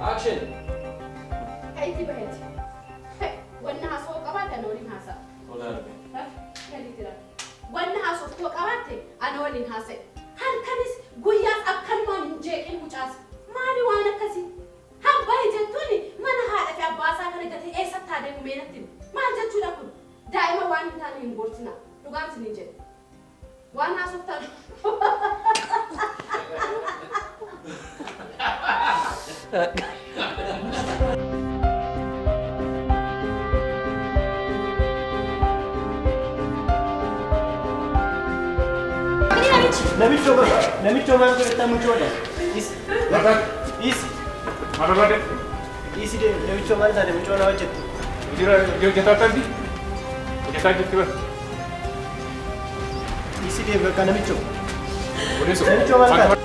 Action! Haiti baheeti. Wanna haasoo qabaate ana waliin haasa'a. Wanna haasoftuu qabaatte ana waliin haasa'e. Halkanis guyyaas akkanumaan hin jeeqin mucaas. Maali waan akkasii? Habbayi jettuun mana haadha fi abbaa isaa kana gatee eessatti adeemu meenatti? Maal jechuudha kun? Daa'ima waan hin taane hin gorsina. Dhugaan isiniin jedhe. Waan haasoftan. Namichoo maal godhattaa mucoodha? Is. Maal Isi deemi namichoo maal taate mucoo na hojjettu? Jira hojjetaa taati? Hojjetaa jirti bara. Isi deemi bakka namichoo. Odeessu. Namichoo maal taate?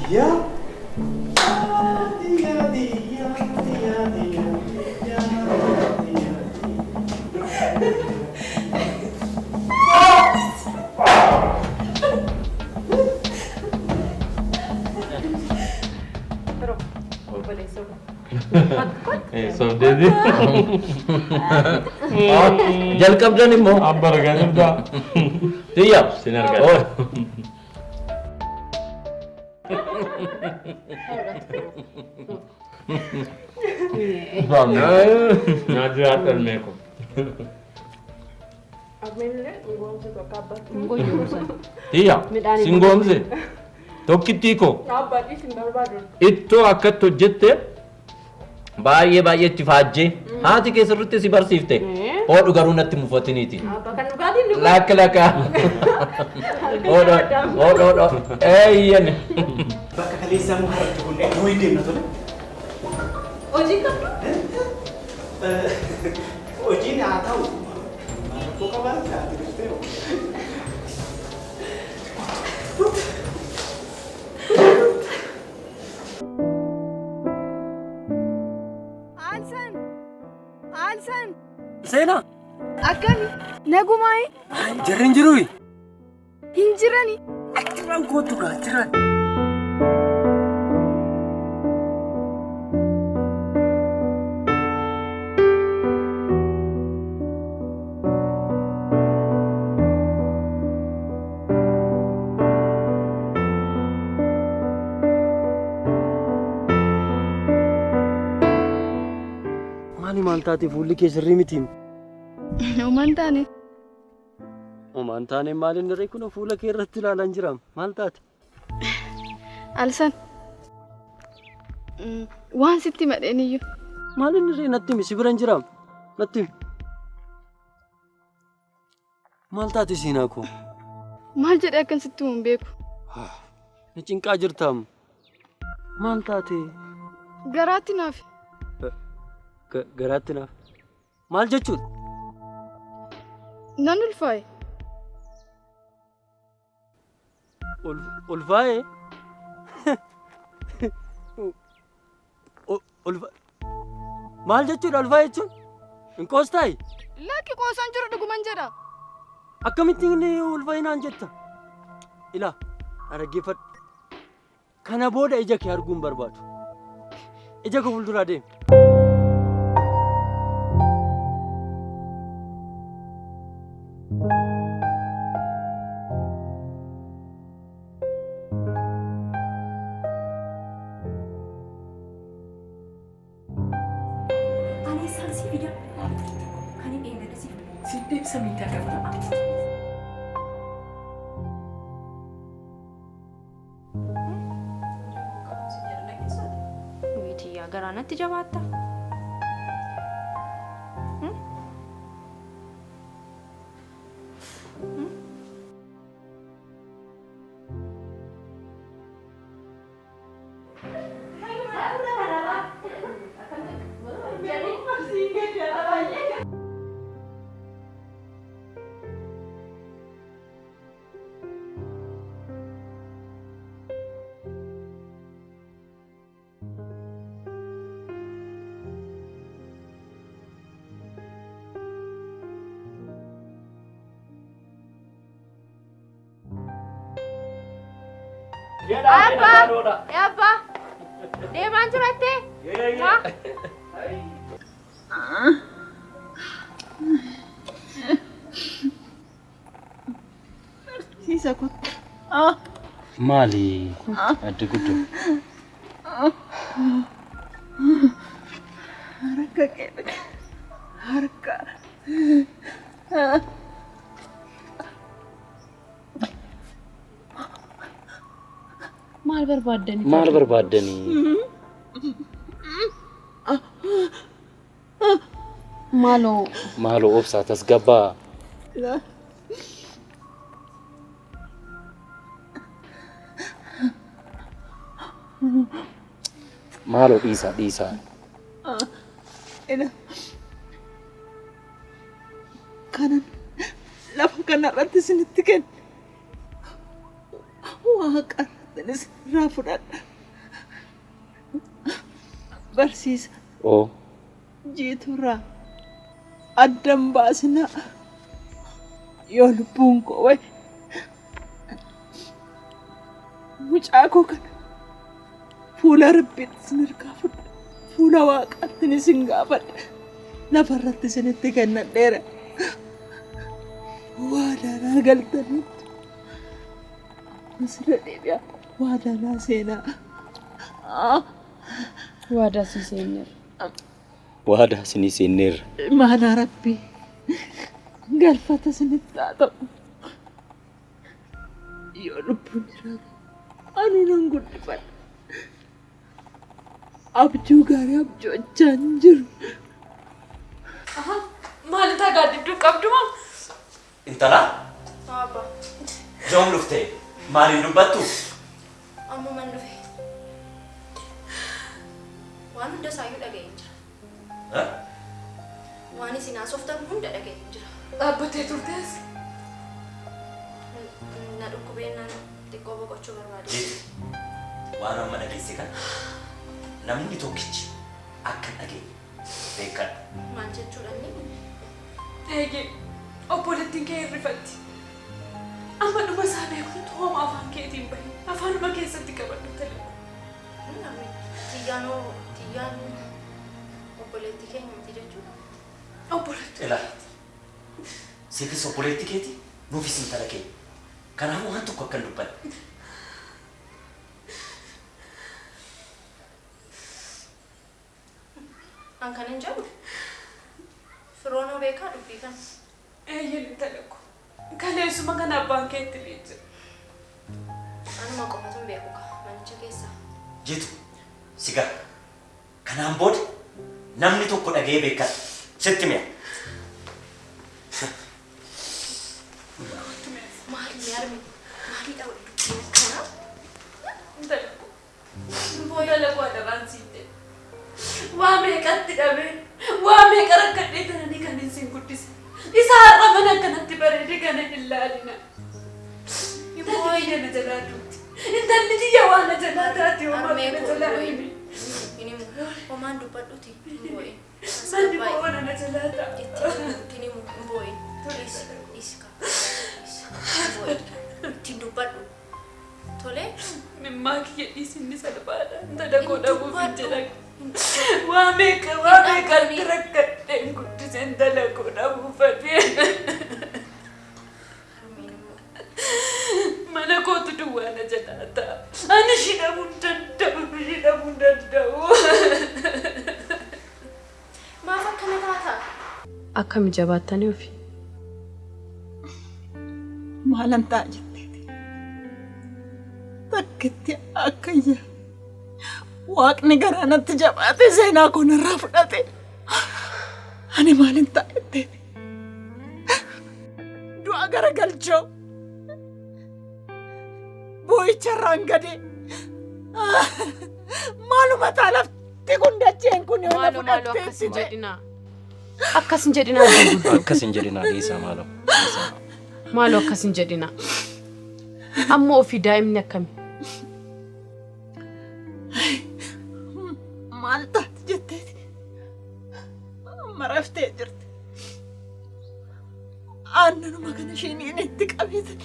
Diya. Diya, diya, diya, diya, diya, diya. Sobdeeti. Jalqabdan immoo. Abba ragaa jirtaa. Tiyya. Sin argaa. Naa jiraadha meeku. Tiyya. Sin goomse. Tokkittii koo. Ittoo akkatti hojjette baay'ee baay'ee itti faajjee haati kee sirriitti si barsiifte. Hoodhu garuu natti mufatiniiti. Lakka lakka. Hoodhu hoodhu hoodhu. Eeyyan. Bakka kaleessaa moo har'atti kun iddoo hin deemna tole. Hojii qabdu? Hojiin haa ta'u. Rakkoo qabaa taate dhuftee hoo? Alsan! Alsan! Seenaa! Akkami? Nagumaayi? Jarri hin jirui? Hin jirani. Achirraan kootu gaa achirraan. Maali maal taate fuulli kee sirrii miti? Homaan taane. Homaan taane maal inni ree kun fuula kee irratti ilaalan jira. Maal taate? Alsan. Waan sitti madheen iyyuu. Maal inni ree natti himi si bira hin jiraam. Natti himi. Maal taate seenaa koo? Maal jedhee akkan sitti himu hin beeku. Na cinqaa jirtaam. Maal taate? Garaatti naaf. Garaatti naaf. Maal jechuudha? Nan ulfaa'e. Ulfaa'e? Maal jechuudha ulfaa'e jechuun? Hin qoostaayi? Lakki qoosaan jiru dhuguman jedha. Akkamitti inni ulfaa'e naan jetta? Ilaa dhaggeeffadhu. Kana booda ija kee arguu hin barbaadu. Ija koo fuulduraa deemi. Samitti agarra. Witiyyaa garaa natti jabaatta. Abba! Abba! Deemaan jirattee? Barsiisa kottu. Maali adde guddoo? Harka kee harka. Maal barbaaddanii? Maal barbaaddanii? Maaloo. Maaloo obsaa tasgabbaa. Maaloo dhiisaa dhiisaa. Kanan lafa kanarratti isinitti kenne waaqa irratti isinirraa fudhadha. Barsiisa. Oo. Jiiturraa addan baasinaa yoo lubbuun koo wayi mucaa koo kana fuula Rabbiitti isin harkaa fudhadha. Fuula waaqaatti isin gaafadha. Lafarratti isinitti kennadheera. Waadaanaa galtaniittu. Asirra deebi'aa. Waadaanaa seenaa. Waadaa sii seenneerra. Waadaa isinii seenneerra. Maanaa Rabbii galfata isinitti haa ta'u. Yoo lubbuun jiraate anuu nan guddifadha. Abjuu gaarii abjoochaa hin jiru. Maal ta'a gaaddidduu qabdumaa? Intala, Abba, yoom dhufte? Maaliin dubbattu? ammuman dhufe. Waan hunda isaayyuu dhaga'een jira. Waan isin haasoftan hunda dhaga'een jira. Dhaabbattee turtees? Na dhukkubeennan xiqqoo boqochuu barbaade. Jiitu, waan amma dhageesse kana namni tokkichi akka hin dhageenye beekadhu. Maal jechuudha inni? Eegee, obboleettiin kee hirrifatti. Amma dhuma isaa beekutu hooma afaan keetiin bahe. Afaanuma keessatti qabadhu tale. Xiyyaanoo xiyyaan obboleettii keenya miti jechuudha. Obboleettii. Ilaa, siifis obboleettii keeti, nuufis intala keenya. Kanaafuu waan tokko akka hin dubbanne. An kan hin jedhu firoonoo beekaa dubbii kana. Eeyyeen intala ko. Kaleessuma kana abbaan kee itti leenji'e. Anuma qofatu hin beeku kaa manicha keessaa. Jiitu, si gara. Kanaan booda namni tokko dhaga'ee beekadha. Sitti mi'a. Maali mee armi? Maalidha dubbiin akkanaa? Intala ko. Intala ko adaraan siin jedhe. Waa meeqatti dhabee, waa meeqa rakkadhee tananii kan isin guddise. Isa har'a mana akkanatti bareede kana hin laalina. Intalli kiyya na jalaa duuti. Intalli kiyya waa na jalaa taati homaa Harmee na koo jalaa hin himi. boo'in. Hin himu. Homaan dubbadhuti hin boo'in. Manni koo ona na jalaa ta'a. Ittiin himu hin boo'in. Dhiisi dhiisi kaa. Dhiisi hin boo'in. Ittiin dubbadhu. Tolee. Mimmaa kiyya dhiisi inni salphaadha. Intala koo dhabuuf hin jedhan. Waa meeqa waa meeqatti rakkadheen guddise intala koo dhabuufadhee. Mana kootu duwwaa na jalaa ta'a. Ani ishii dhabuu hin danda'u, ishii dhabuu hin danda'u. Maaf akkana taata? Akkami jabaattanii ofi? Maalan ta'a jetteeti. Takkitti akka iyya. Waaqni garaa natti jabaate seenaa koo narraa fudhate. Ani maalin ta'a jetteeti. Du'a garagalchoo. Boo'icharraan gadee. Maaluma ta'a lafti kun dacheen kun yoo na Maaloo maaloo fudhattee akkas si hin jedhe. jedhinaa. Akkas hin jedhinaa addee guddoo. Akkas hin jedhinaa dhiisaa maaloo. Maaloo akkas hin jedhinaa. Amma ofii daa'imni akkami? Maal taati jetteeti. Amma raftee jirti. Aannanuma kana isheen itti qabeetan.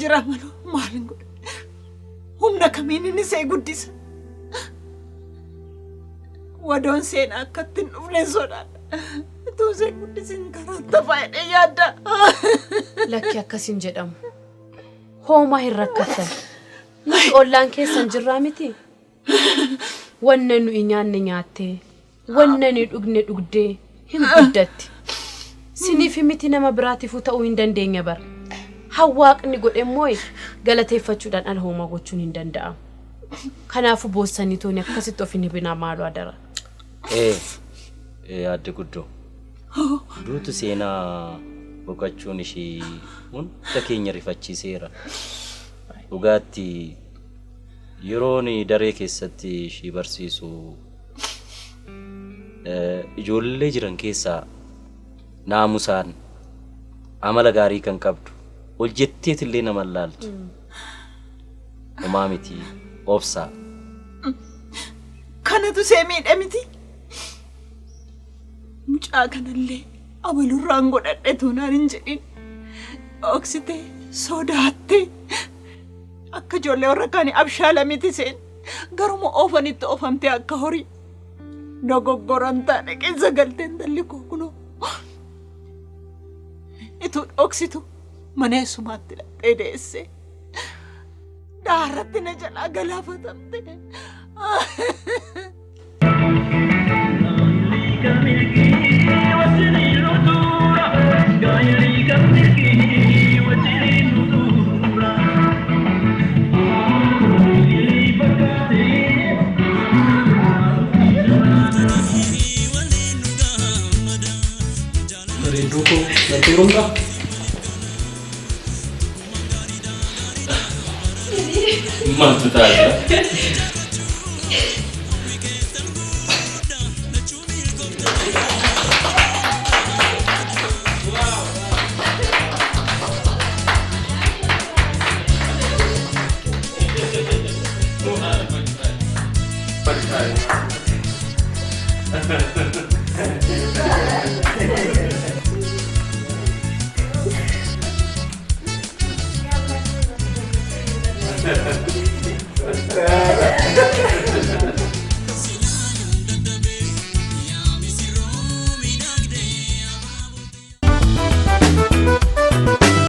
Jira maloo maalin godha? Humna kamiin inni see guddisa? Wadoon seenaa akka itti hin dhufne sodaadha. Utuu isheen guddisin karaa tafaa jedhee yaadda. Lakki akkas hin jedhamu. Hoomaa hin rakkattan. Nuti ollaan keessan jirraa miti. Wanna nuyi nyaanne nyaattee, wanna nuyi dhugne dhugdee hin guddatti. Siniif miti nama biraatiifuu ta'uu hin dandeenya bara. Hawwaaqni godhe immoo galateeffachuudhaan ala hoomaa gochuun hin danda'amu. Kanaafuu boossanii tooni akkasitti of hin hibinaa maaloo adara. Ee, ee adde guddoo. Duutu seenaa boqochuun ishii hunda keenya rifachiiseera. Dhugaatti yeroon daree keessatti ishii barsiisu ijoollee jiran keessaa naamusaan amala gaarii kan qabdu ol jetteetillee nama hin laaltu. Homaa miti obsaa. Kanatu see miidhe miti. Mucaa kanallee abalurraan godhadhe tuunaan hin jedhin. Dhoksitee sodaattee akka ijoollee warra kaanii abshaala miti seen. Garuma oofanitti oofamtee akka horii. Dogoggoran taane keessa galtee intalli koo kunoo. Ituu dhoksitu mana eessumaatti dhaqxee deessee. Daarratti na jalaa galaafatamte. Bareedduu koo natti heerumtaa? Maaltu ta'aa jira?